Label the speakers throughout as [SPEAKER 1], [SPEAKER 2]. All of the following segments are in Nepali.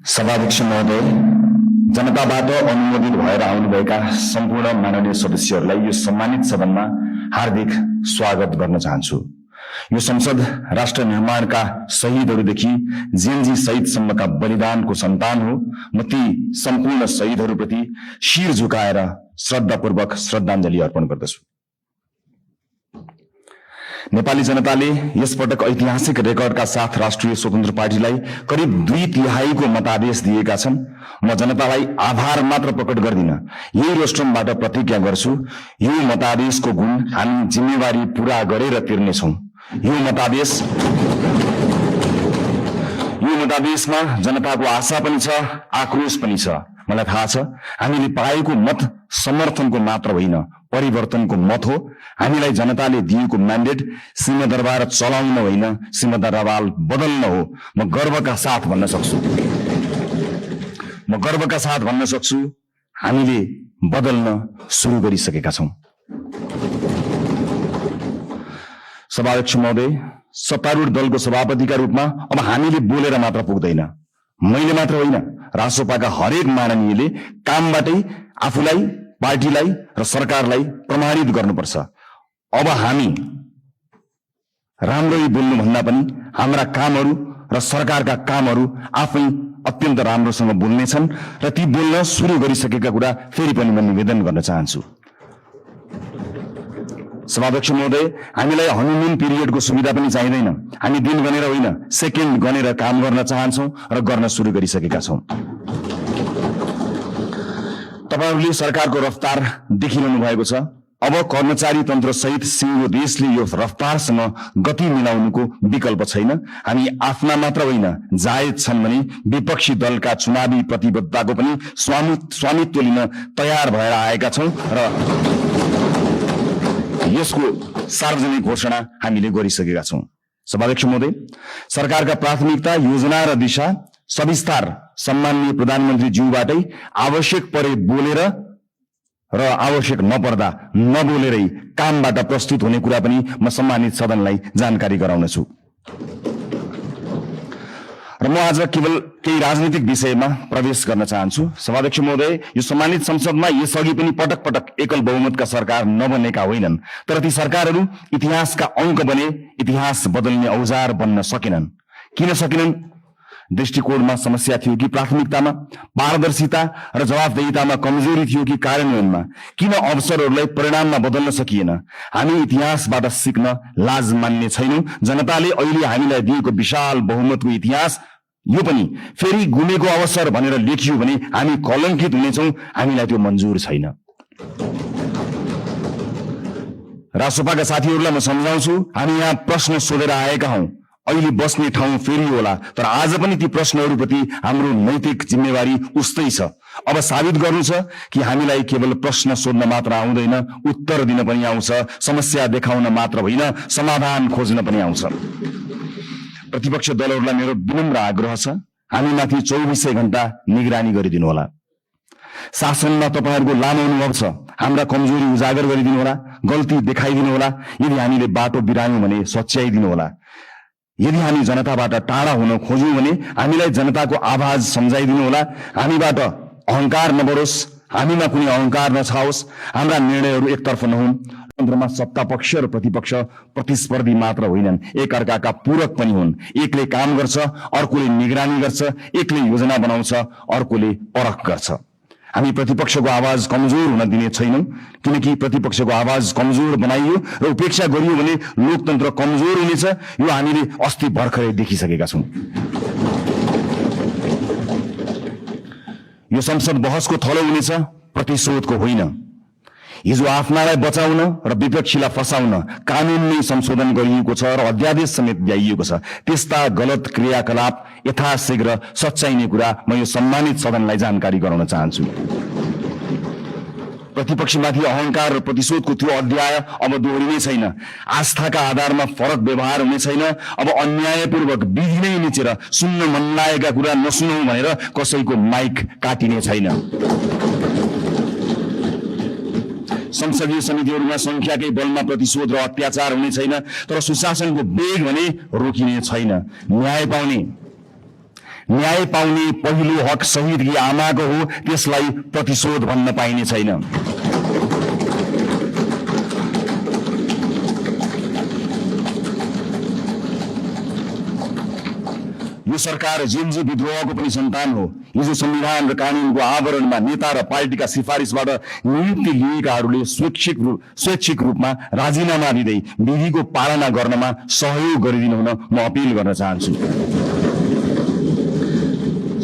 [SPEAKER 1] सभाध्यक्ष महोदय, जनताबाट अनुमोदित भएर आउनुभएका सम्पूर्ण माननीय सदस्यहरूलाई यो सम्मानित सदनमा हार्दिक स्वागत गर्न चाहन्छु। यो संसद राष्ट्र निर्माणका शहीदहरूदेखि जेएनजी शहीदसम्मका बलिदानको सन्तान हो। म ती सम्पूर्ण शहीदहरूप्रति शिर झुकाएर श्रद्धापूर्वक श्रद्धाञ्जली अर्पण गर्दछु। नेपाली जनताले यसपटक ऐतिहासिक रेकर्डका साथ राष्ट्रिय स्वतन्त्र पार्टीलाई करिब 2/3 मतादेश दिएका छन्। म जनतालाई आभार मात्र प्रकट गर्दिन, यही रोस्ट्रमबाट प्रतिज्ञा गर्छु, यो मतादेशको गुण हामी जिम्मेवारी पूरा गरेर तिर्नेछौँ। यो मतादेशमा जनताको आशा पनि छ, आक्रोश पनि छ। मलाई थाहा छ हामीले पाएको मत समर्थनको मात्र होइन, परिवर्तनको मत हो। हामीलाई जनताले दिएको म्यान्डेट सिंहदरबार चलाउन होइन, सिंहदरबार बदल्न हो। म गर्वका साथ भन्न सक्छु हामीले बदल्न सुरु गरिसकेका छौं। सभाध्यक्ष महोदय, सत्तारूढ दलको सभापतिका रूपमा अब हामीले बोलेर मात्र पुग्दैन। मैले मात्र होइन, रासोपाका हरेक माननीयले कामबाटै आफूलाई, पार्टीलाई र सरकारलाई प्रमाणित गर्नुपर्छ। अब हामी राम्ररी बोल्नु भन्दा पनि हाम्रा कामहरू र सरकारका कामहरू आफै अत्यन्त राम्रोसँग बोल्नेछन् र ती बोल्न सुरु गरिसकेका कुरा फेरि पनि म निवेदन गर्न चाहन्छु। सभाध्यक्ष महोदय, हामीलाई हनीमुन पिरियडको सुविधा पनि चाहिँदैन। हामी दिन गनेर होइन, सेकेन्ड गनेर काम गर्न चाहन्छौं र गर्न सुरु गरिसकेका छौं। तपाईहरूले सरकारको रफ्तार देखिरहनु भएको छ। अब कर्मचारी तन्त्र सहित सिङ्गो देशले यो रफ्तारसँग गति मिलाउनुको विकल्प छैन। हामी आफ्ना मात्र होइन, जायज छन् भने विपक्षी दलका चुनावी प्रतिबद्धताको पनि स्वामित्व लिन तयार भएर आएका छौं र यसको सार्वजनिक घोषणा हामीले गरिसकेका छौं। सभाध्यक्ष महोदय, सरकारका प्राथमिकता, योजना र दिशा सविस्तार सम्माननीय प्रधानमन्त्री ज्यूबाटै आवश्यक परे बोलेर र आवश्यक नपर्दा नबोलेरै कामबाट प्रस्तुत हुने कुरा पनि म सम्मानित सदनलाई जानकारी गराउनेछु। र म आज केवल केही राजनीतिक विषयमा प्रवेश गर्न चाहन्छु। सभाध्यक्ष महोदय, यो सम्मानित संसदमा यसअघि पनि पटक पटक एकल बहुमतका सरकार नबनेका होइनन्, तर ती सरकारहरू इतिहासका अंक बने, इतिहास बदल्ने औजार बन्न सकेनन्। किन सकेनन्? दृष्टिकोणमा समस्या थियो कि प्राथमिकतामा, पारदर्शिता र जवाफदेहितामा कमजोरी थियो कि कार्यान्वयनमा? किन अवसरहरूलाई परिणाममा बदल्न सकिएन? हामी इतिहासबाट सिक्न लाज मान्ने छैनौं। जनताले अहिले हामीलाई दिएको विशाल बहुमतको इतिहास यो पनि फेरि गुमेको अवसर भनेर लेखियो भने हामी कलंकित हुनेछौं। हामीलाई त्यो मन्जुर छैन। रासोपाका साथीहरूलाई म सम्झाउँछु, हामी यहाँ प्रश्न सोधेर आएका हौं। अहिले बस्ने ठाउँ फेरि होला, तर आज पनि ती प्रश्नहरूप्रति हाम्रो नैतिक जिम्मेवारी उस्तै छ। अब साबित गर्नु छ कि हामीलाई केवल प्रश्न सोध्न मात्र आउँदैन, उत्तर दिन पनि आउँछ। समस्या देखाउन मात्र होइन, समाधान खोज्न पनि आउँछ। प्रतिपक्ष दलहरूलाई मेरो विनम्र आग्रह छ, हामीमाथि 24 घण्टा निगरानी गरिदिनु होला। शासनमा तपाईहरूको लामो अनुभव छ, हाम्रा कमजोरी उजागर गरिदिनु होला, गल्ती देखाइदिनु होला। यदि हामीले बाटो बिरायौं भने सच्याइदिनु होला। यदि हामी जनताबाट टाढा हुन खोज्यौं भने हामीलाई जनताको आवाज सम्झाइदिनु होला। हामीबाट अहंकार नबढोस्, हामीमा कुनै अहंकार नछाओस्, हाम्रा निर्णयहरू एकतर्फ नहुन्। तन्त्रमा सत्ता पक्ष र प्रतिपक्ष प्रतिस्पर्धी मात्र होइनन्, एकअर्काका पूरक पनि हुन्। एकले काम गर्छ, अर्कोले निगरानी गर्छ, एकले योजना बनाउँछ, अर्कोले परख गर्छ। हामी प्रतिपक्षको आवाज कमजोर हुन दिने छैनौं, किनकि प्रतिपक्षको आवाज कमजोर बनाइयो र उपेक्षा गरियो भने लोकतन्त्र कमजोर हुनेछ। यो हामीले अस्ति भर्खरै देखिसकेका छौं। यो संसद बहसको थलो हुनेछ, प्रतिशोधको होइन। हिजो आफ्नालाई बचाउन र विपक्षीलाई फसाउन कानून नै संशोधन गरिएको छ र अध्यादेश समेत ल्याइएको छ। त्यस्ता गलत क्रियाकलाप यथाशीघ्र सच्याइने कुरा म यो सम्मानित सदनलाई जानकारी गराउन चाहन्छु। प्रतिपक्षमाथि अहंकार र प्रतिशोधको त्यो अध्याय अब दोहोरिने छैन। आस्थाका आधारमा फरक व्यवहार हुने छैन। अब अन्यायपूर्वक विधि नै निचेर सुन्न मन लागेका कुरा नसुनौ भनेर कसैको माइक काटिने छैन। संसदीय समितिहरूमा संख्याकै बलमा प्रतिशोध र अत्याचार हुने छैन, तर सुशासनको वेग भने रोकिने छैन। न्याय पाउने न्याय पाउने पहिलो हक शहीदकी आमाको हो, त्यसलाई प्रतिशोध भन्न पाइने छैन। यो सरकार जेनजी विद्रोहको पनि सन्तान हो। हिजो संविधान र कानूनको आवरणमा नेता र पार्टीका सिफारिसबाट नियुक्ति लिएकाहरूले स्वैच्छिक रूपमा राजीनामा दिँदै विधिको पालना गर्नमा सहयोग गरिदिनु हुन म अपिल गर्न चाहन्छु।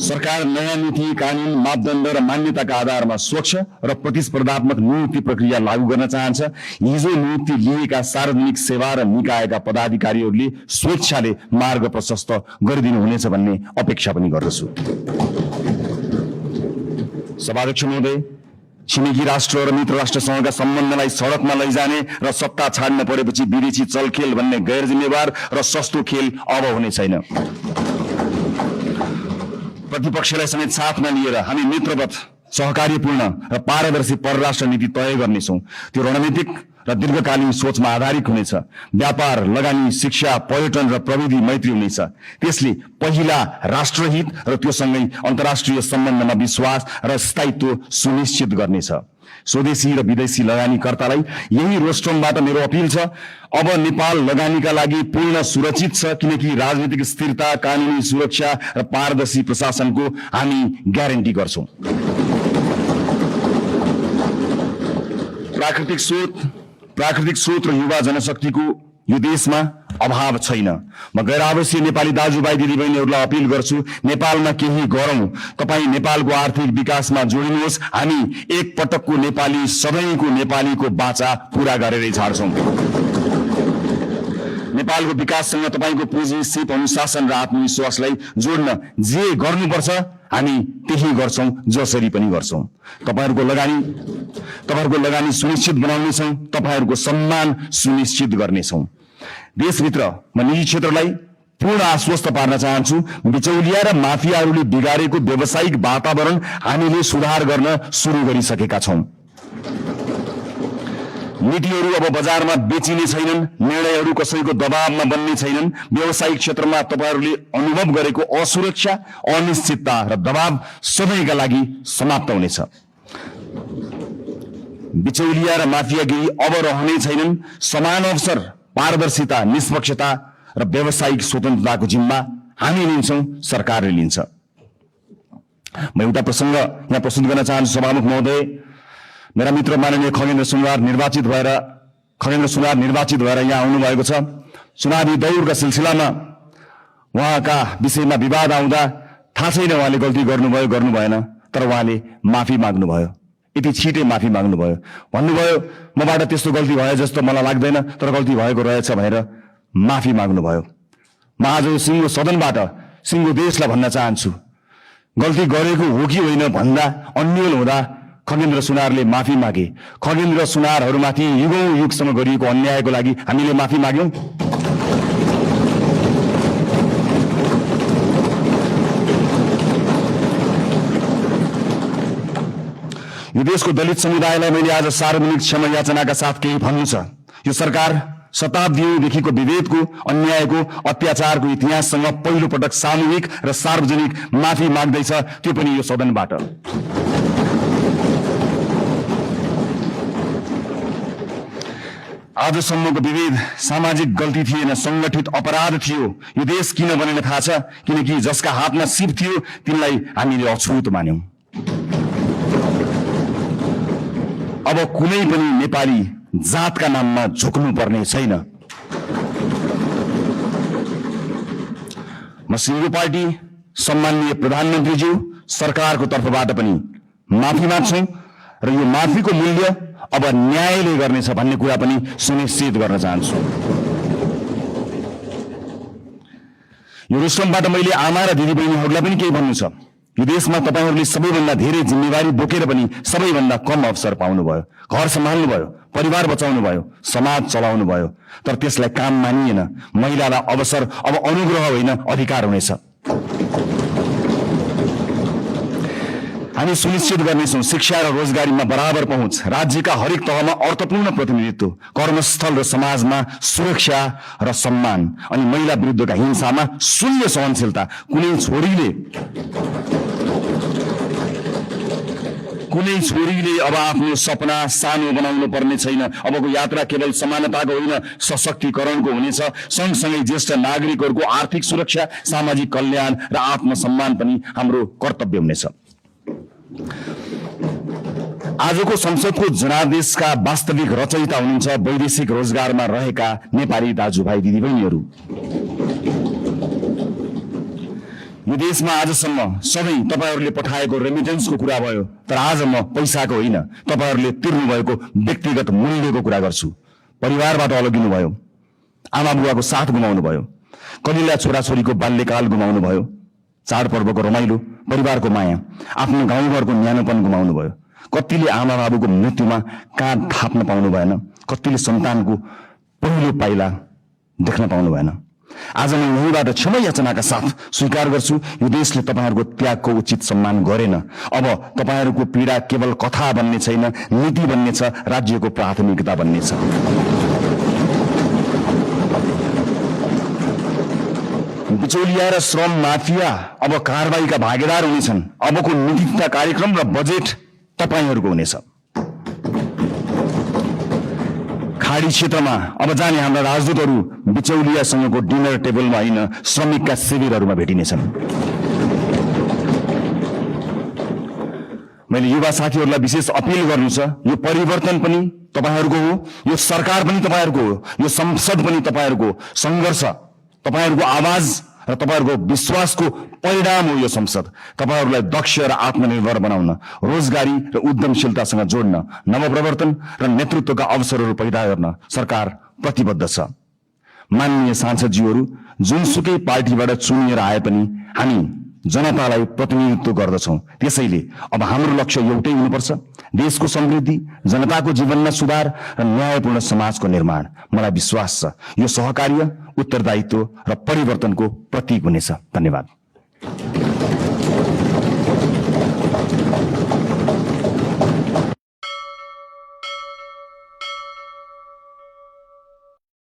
[SPEAKER 1] सरकार नयाँ नीति, कानून, मापदण्ड र मान्यताका आधारमा स्वच्छ र प्रतिस्पर्धात्मक नियुक्ति प्रक्रिया लागू गर्न चाहन्छ। हिजो नियुक्ति लिएका सार्वजनिक सेवा र निकायका पदाधिकारीहरूले स्वेच्छाले मार्ग प्रशस्त गरिदिनु हुनेछ भन्ने अपेक्षा पनि गर्दछु। सभाध्यक्ष महोदय, छिमेकी राष्ट्र र मित्र राष्ट्रसँगका सम्बन्धलाई सडकमा लैजाने र सत्ता छाड्न परेपछि विदेशी चलखेल भन्ने गैर जिम्मेवार र सस्तो खेल अब हुने छैन। प्रतिपक्षलाई समेत साथमा लिएर हामी मित्रवत, सहकार्यपूर्ण र पारदर्शी परराष्ट्र नीति तय गर्नेछौँ। त्यो रणनीतिक र दीर्घकालीन सोचमा आधारित हुनेछ। व्यापार, लगानी, शिक्षा, पर्यटन र प्रविधि मैत्री हुनेछ। त्यसले पहिला राष्ट्रहित र त्योसँगै अन्तर्राष्ट्रिय सम्बन्धमा विश्वास र स्थायित्व सुनिश्चित गर्नेछ। स्वदेशी र विदेशी लगानीकर्तालाई यही रोस्ट्रमबाट मेरो अपिल छ, अब नेपाल लगानीका लागि पूर्ण सुरक्षित छ, किनकि राजनीतिक स्थिरता, कानूनी सुरक्षा र पारदर्शी प्रशासनको हामी ग्यारेन्टी गर्छौं। प्राकृतिक स्रोत र युवा जनशक्तिको यो देशमा अभाव छैन। म गैर आवासीय नेपाली दाजुभाइ दिदीबहिनीहरूलाई अपिल गर्छु, नेपालमा केही गरौं। तपाईँ नेपालको आर्थिक विकासमा जोडिनुहोस्। हामी एक पटकको नेपाली, सधैँको नेपालीको बाचा पूरा गरेरै छाड्छौं। नेपालको विकाससँग तपाईँको पुँजी, सिप, अनुशासन र आत्मविश्वासलाई जोड्न जे गर्नुपर्छ हामी त्यही गर्छौं, जसरी पनि गर्छौं। तपाईहरूको लगानी सुनिश्चित बनाउनेछौं, तपाईहरूको सम्मान सुनिश्चित गर्नेछौं। देशभित्र म निजी क्षेत्रलाई पूर्ण आश्वस्त पार्न चाहन्छु, बिचौलिया र माफियाहरूले बिगारेको व्यावसायिक वातावरण हामीले सुधार गर्न सुरु गरिसकेका छौं। नीतिहरू अब बजारमा बेचिने छैनन्, निर्णयहरू कसैको दबावमा बन्ने छैनन्। व्यावसायिक क्षेत्रमा तपाईहरूले अनुभव गरेको असुरक्षा, अनिश्चितता र दबाव सधैँका लागि समाप्त हुनेछ। बिचौलिया र माफियागिरी अब रहने छैनन्। समान अवसर, पारदर्शिता, निष्पक्षता र व्यावसायिक स्वतन्त्रताको जिम्मा हामी लिन्छौं, सरकारले लिन्छ। म एउटा प्रसंग यहाँ प्रस्तुत गर्न चाहन्छु। सभामुख महोदय, मेरा मित्र माननीय खगेन्द्र सुनार निर्वाचित भएर यहाँ आउनु भएको छ। चुनावी दौडका सिलसिलामा उहाँका विषयमा विवाद आउँदा थाहा छैन उहाँले गल्ती गर्नुभयो गर्नु भएन, तर उहाँले माफी माग्नुभयो। यति छिटै माफी माग्नुभयो। भन्नुभयो मबाट त्यस्तो गल्ती भयो जस्तो मलाई लाग्दैन, तर गल्ती भएको रहेछ भनेर माफी माग्नुभयो। म आज सिङ्गो सदनबाट सिङ्गो देशलाई भन्न चाहन्छु, गल्ती गरेको हो कि होइन भन्दा अन्यल हुँदा खगेन्द्र सुनारले माफी मागे। खगेन्द्र सुनारहरूमाथि युगौं युगसम्म गरिएको अन्यायको लागि हामीले माफी माग्यौं। यो देशको दलित समुदायलाई मैले आज सार्वजनिक क्षमा याचनाका साथ केही भन्नु छ। यो सरकार शताब्दीदेखिको विभेदको, अन्यायको, अत्याचारको इतिहाससँग पहिलो पटक सामूहिक र सार्वजनिक माफी माग्दैछ, त्यो पनि यो सदनबाट। आजसम्मको विभेद सामाजिक गल्ती थिएन, संगठित अपराध थियो। यो देश किन बनेन थाहा छ? किनकि जसका हातमा सिप थियो तिनलाई हामीले अछुत मान्यौं। अब कुनै पनि नेपाली जातका नाममा झुक्नु पर्ने छैन। म सिङ्गो पार्टी, सम्माननीय प्रधानमन्त्रीज्यू, सरकारको तर्फबाट पनि माफी माग्छौं र यो माफीको मूल्य अब न्यायले गर्नेछ भन्ने कुरा पनि सुनिश्चित गर्न चाहन्छु। यो रोस्ट्रमबाट मैले आमा र दिदीबहिनीहरूलाई पनि केही भन्नु छ। यो देशमा तपाईहरूले सबैभन्दा धेरै जिम्मेवारी बोकेर पनि सबैभन्दा कम अवसर पाउनुभयो। घर सम्हाल्नुभयो, परिवार बचाउनुभयो, समाज चलाउनु भयो, तर त्यसलाई काम मानिएन। महिलालाई अवसर अब अनुग्रह होइन, अधिकार हुनेछ। हामी सुनिश्चित गर्नेछौँ शिक्षा र रोजगारीमा बराबर पहुँच, राज्यका हरेक तहमा अर्थपूर्ण प्रतिनिधित्व, कर्मस्थल र समाजमा सुरक्षा र सम्मान, अनि महिला विरुद्धका हिंसामा शून्य सहनशीलता। कुनै छोरीले अब आफ्नो सपना सानो बनाउनु पर्ने छैन। अबको यात्रा केवल समानताको होइन, सशक्तिकरणको हुनेछ। सँगसँगै ज्येष्ठ नागरिकहरूको आर्थिक सुरक्षा, सामाजिक कल्याण र आत्मसम्मान पनि हाम्रो कर्तव्य हुनेछ। आजको संसदको जनादेशका वास्तविक रचयिता हुनुहुन्छ वैदेशिक रोजगारमा रहेका नेपाली दाजुभाइ दिदीबहिनीहरू। यो देशमा आजसम्म सधैँ तपाईहरूले पठाएको रेमिटेन्सको कुरा भयो, तर आज म पैसाको होइन, तपाईहरूले तिर्नु भएको व्यक्तिगत मूल्यको कुरा गर्छु। परिवारबाट अलगिनु भयो, आमा बुवाको साथ गुमाउनु भयो, कलिला छोराछोरीको बाल्यकाल गुमाउनु भयो, चाडपर्वको रमाइलो, परिवारको माया, आफ्नो गाउँघरको न्यानोपन गुमाउनु भयो। कतिले आमा बाबुको मृत्युमा काँध थाप्न पाउनु भएन, कतिले सन्तानको पहिलो पाइला देख्न पाउनु भएन। आज म यहीँबाट क्षमा याचनाका साथ स्वीकार गर्छु, यो देशले तपाईहरूको त्यागको उचित सम्मान गरेन। अब तपाईहरूको पीडा केवल कथा बन्ने छैन, नीति बन्ने छ, राज्यको प्राथमिकता बन्ने छ। बिचौलिया र श्रम माफिया अब कारबाहीका भागीदार हुनेछन्। अबको नीति तथा कार्यक्रम र बजेट तपाईहरूको हुनेछ। खाडी क्षेत्रमा अब जाने हाम्रा राजदूतहरू बिचौलियासँगको डिनर टेबलमा होइन, श्रमिकका शिविरहरूमा भेटिनेछन्। मैले युवा साथीहरूलाई विशेष अपील गर्नु छ, यो परिवर्तन पनि तपाईहरूको हो, यो सरकार पनि तपाईहरूको हो, यो संसद पनि तपाईहरूको हो। सङ्घर्ष, तपाईहरूको आवाज र तपाईहरूको विश्वासको परिणाम हो यो संसद। तपाईहरूलाई दक्ष र आत्मनिर्भर बनाउन, रोजगारी र उद्यमशीलतासँग जोड्न, नवप्रवर्तन र नेतृत्वका अवसरहरू पैदा गर्न सरकार प्रतिबद्ध छ। माननीय सांसदज्यूहरू, जुनसुकै पार्टीबाट चुनिएर आए पनि हामी जनतालाई प्रतिनिधित्व गर्दछौँ। त्यसैले अब हाम्रो लक्ष्य एउटै हुनुपर्छ, देशको समृद्धि, जनताको जीवनमा सुधार र न्यायपूर्ण समाजको निर्माण। मलाई विश्वास छ यो सहकार्य, उत्तरदायित्व र परिवर्तनको प्रतीक हुनेछ। धन्यवाद।